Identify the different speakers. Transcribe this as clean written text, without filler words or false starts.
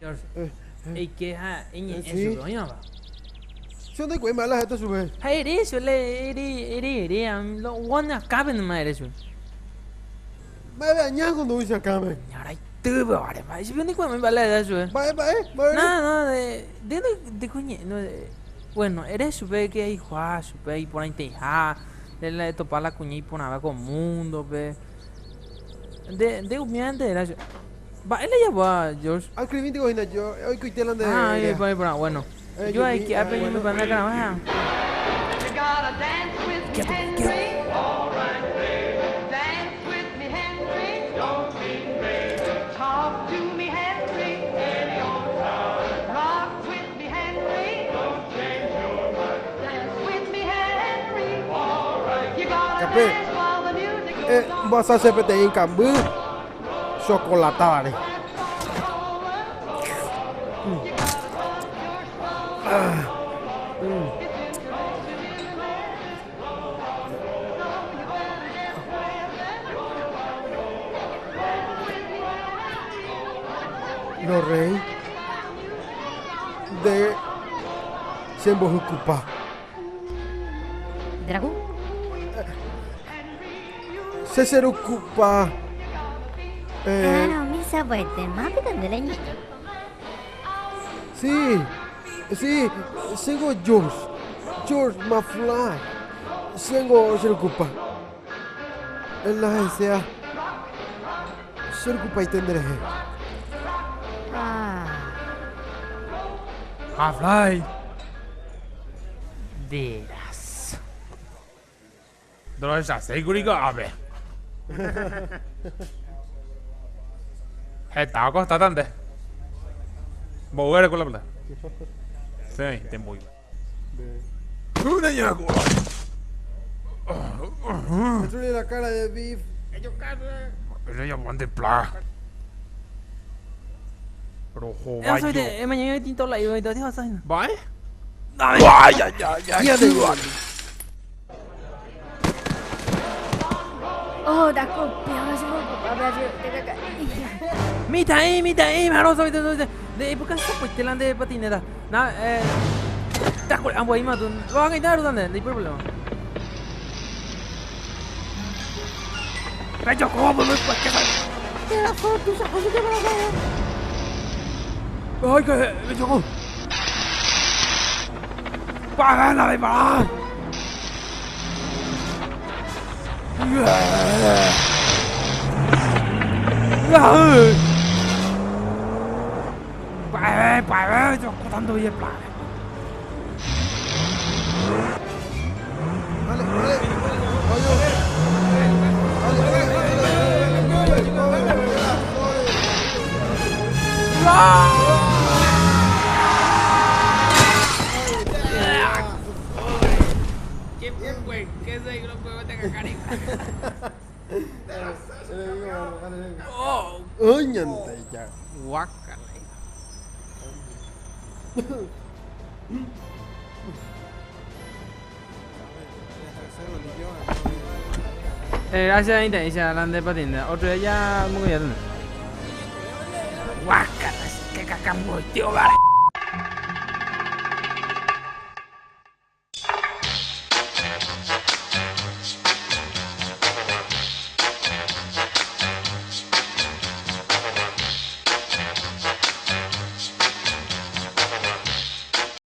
Speaker 1: Eike ha eñe'ẽ chupe oĩva.
Speaker 2: Che ndaikuaái mba'e la ha'éta chupe.
Speaker 1: Ha ere chupe la ere ere ere lo one akãpe noma ere chupe.
Speaker 2: Mba'eve añáko ndoúi che akãme.
Speaker 1: Ñaraitýpe vare mba'e chupe ndaikuaái mba'e la ha'éta chupe.
Speaker 2: Mba'e mba'e mba'e.
Speaker 1: No no de de de ko ñe'ẽ no bueno ere chupe ke aikuaa chupe iporãiteiha de la etopa la kuña iporãva ko mundo-pe nde nde umívante era chupe. Mba'e la java, George?
Speaker 2: Ascribíntico hína yo, oikoite la nde
Speaker 1: Ah, ahí porã, porã, bueno.
Speaker 2: Eh,
Speaker 1: Yo ahí que
Speaker 2: ah,
Speaker 1: ape
Speaker 2: bueno.
Speaker 1: ñeme panda caravaja.
Speaker 3: You gotta dance with me,
Speaker 1: Quédate,
Speaker 3: Henry.
Speaker 1: quédate.
Speaker 3: All right, baby. Dance with me, Henry. Don't be crazy. Talk to me, Henry. Any old time. Rock with me, Henry. Don't change your mind. Dance with me, Henry. All right. You gotta
Speaker 2: Capé.
Speaker 3: dance while the music goes
Speaker 2: Eh,
Speaker 3: on.
Speaker 2: mbohasa che peteĩ kamby chokolatávare. Lo rey de chembohykupa.
Speaker 4: Dragu.
Speaker 2: Che cherukupa. Eh,
Speaker 4: Claro, misa fuerte. Más de leña.
Speaker 2: sí, sí, sigo George. George McFly. Sigo cherukupa. En la agencia. Cherukupa y tendré.
Speaker 4: Ah.
Speaker 1: McFly. Verás.
Speaker 5: Ndorohechaséikuri ko'ápe. Heta okostáta nde. Mboy ereko la plata. Seveinte mboyve.
Speaker 2: Destruye la cara de Biff.
Speaker 5: Rejapo nde plaga. Rohovái
Speaker 1: Eso de mañana tinto la iba y todo eso.
Speaker 5: Mba'e?
Speaker 4: Oh, da copia, se me
Speaker 1: Mitã'i, mitã'i, maroso, de época sapoite la nde patineta. Na, eh, takure, ambueíma tu. Rohag̃uaite aruta nde, ndaipo problema. Rejoko, Ay, que rejoko. Para la vez, para. Pya'eve, pya'eve, ojokóta ndovi epláre.
Speaker 2: Dale, dale. Oye. Dale, dale, dale, dale, dale. Ay, ñande ya.
Speaker 1: Guácala. Eh, gracias, Inter, la de patineta. Otro día ya me voy a tener. Guácala, que cacambo, tío, vale.